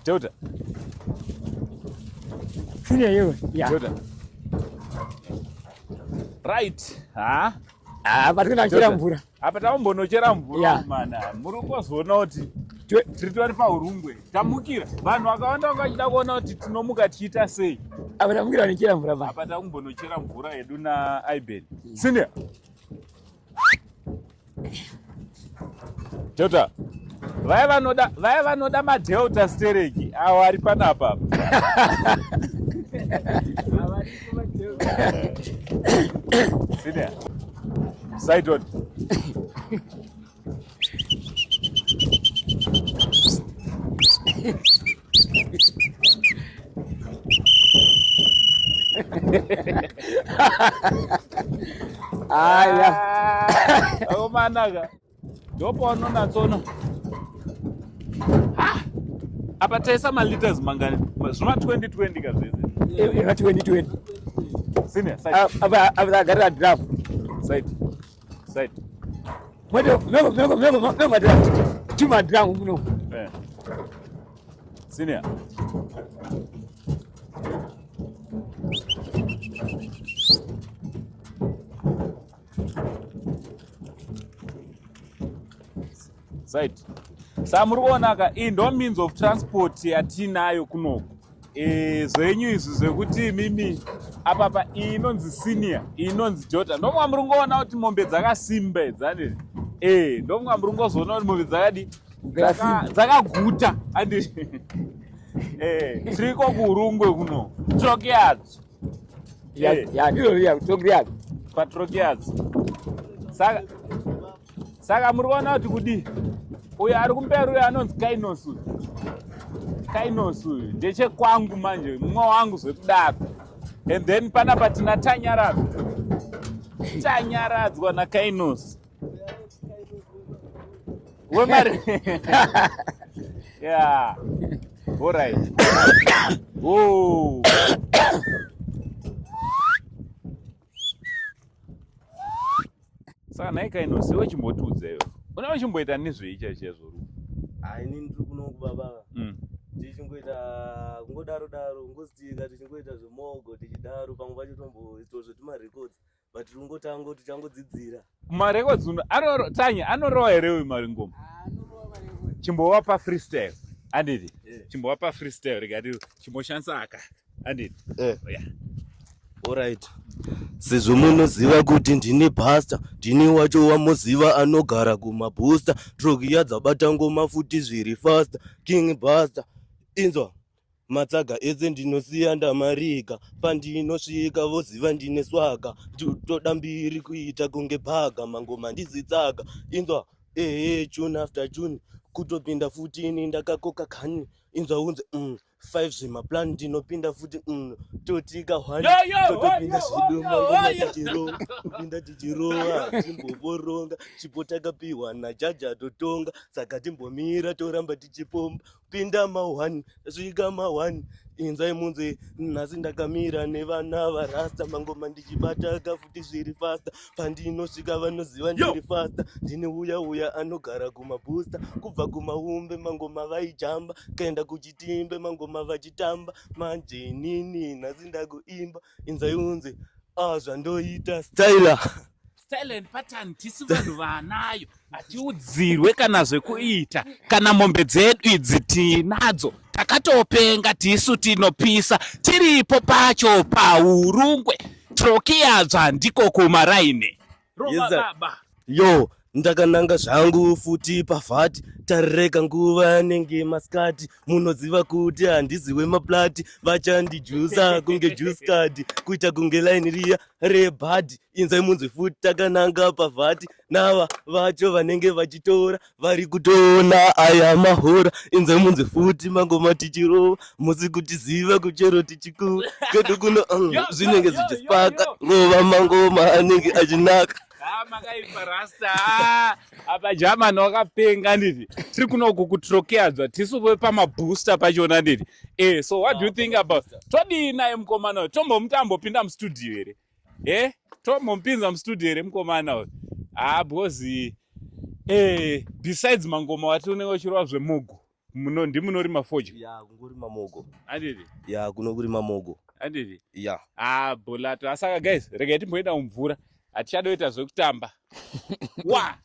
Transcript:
Delta. Senior yewe. Yeah. Delta. Right. Ha? Ah, pari kunochera mvura. Apa takumbonochera mvura Yeah. mana. Muri kuzoona kuti tiri tori paHurungwe. Tamukira. Vanhu vakawanda vanga vachida kuona kuti tinomuka tichiita sei. Apa tamukira nochera mvura pa. Apa takumbonochera mvura yedu na Iben. Senior. Delta. Vaya vanoda vaya vanoda madelta stereki awo ari panapa. Senior. Side on. Aya. Akomanaka. Ndopaunonatsoona. Ah! Apa taisa maliters mangani? Zvima 2020 ka zvese. Eva 2020. Senior, side. Apa apa tagarira draft. Side. Side. Mweto meko meko meko meko draft. Chuma draft muno. Eh. Senior. Side. Sa muri kuona ka iyi ndo means of transport yatinayo kunoku. E, zvenyu izvi zvekuti mimi apapa iyi inonzi senior, iyi inonzi jota. Ndomwa muri kungoona kuti mombe dzakasimba idzi handiti? E, ndomwa muri kungozoona kuti mombe dzakadi dzakaguta handiti? E, tiriko kuHurungwe kuno. Trokeadzo. Ya ya ndiro riya trokeadzo. Patrokeadzo. Saka Saka muri kuona kuti kudii? Uyo ari kumberi uyo anonzi Kainos uyu. Kainos uyu ndechekwangu manje, mumwe wangu zvekudaro. And then panapa tina Tanyaradzwa. Tanyaradzwa naKainos. Wemari. Yeah. All right. Oh. Saka nhai Kainos, iwe chimbotiudza iwe. Une uchimboita nezvei chaizvo chaizvo rufu? Ah, ini ndiri kunoku baba. Tichingoita kungodaro daro, kungositika tichingoita zvemogo tichidaro, pamwe pacho tomboita zvetumarecords, but tiri kungotanga tichangodzidzira. Marecords uno anoro Tanya anorova here uyu maringoma? Chimbovapa freestyle. Handiti? Chimbovapa freestyle rikati chimboshandisa aka. Handiti? Yeah. Alright. Sezvo munoziva kuti ndini pastor, ndini wacho wamuziva anogara kumabooster, trokiya dzabata ngoma futi zviri faster, king buster. Inzwa matsaga ese ndinosiya ndamarika, pandinosvika voziva ndine swaga, toda mbiri kuita kunge bhaga, mangoma ndizitsaga. Inzwa ehe tune after tune, kutopinda futi ini ndakakoka kani, inzwa unze 5 zvemaplan ndinopinda futi totika 1 totopinda zvedu mangoma tichirova, kupinda tichirova timbovoronga chipo takapiwa najaja totonga, saka timbomira toramba tichipomba, pinda ma1 svika ma1, inzwai munzwe nhasi ndakamira nevana varasta, mangoma ndichibata kafuti zviri fasta, pandinosvika vanoziva ndiri fasta, ndini uya uya anogara kumabooster, kubva kumaumbe mangoma vaijamba, kaenda kuchitimbe mangoma vachitamba, manje inini nhasi ndakuimba, inzwai unze zvandoita styler. Style and pattern tisu vanhu vanayo, hatiudzirwe kana zvekuita, kana mombe dzedu idzi tinadzo, takatopenga tisu tinopisa, tiripo pacho paHurungwe, Trokiyadzva ndiko kumaraini. Rova Yes, sir. baba. Yo, ndakananga zvangu futi pavhati, tareka nguva nenge maskati, munoziva kuti handiziwe maplati, vachandijusa kunge juice card, kuita kunge line riya rebhadhi, inzai munzwe futi takananga pavhati, nava vacho vanenge vachitora vari kutoona aya mahora, inzai munzwe futi mangoma tichirova, musi kutiziva kuchero tichikura kedu kuno zvinenge zvichispaka, rova mangoma anenge achinaka. Makaipa rasta. Apa German wakapenga nditi. Tiri kunoku kutrokeadzwa tisu pamabooster pachona nditi. So what do you think about todii naye mukomana uyu? Tombomuti ambopinda mustudio here? Tombomupinza mustudio here mukomana uyu? Because besides mangoma wati unenge uchirova zvemugo. Muno ndimunorima fodya. Ya, kungorima mogo. Handiti? Ya, kuno kurima mogo. Handiti? Ya. Ah, bolato. Asaka guys, regai timboenda mumvura. Hatichadoita zvekutamba. Wa!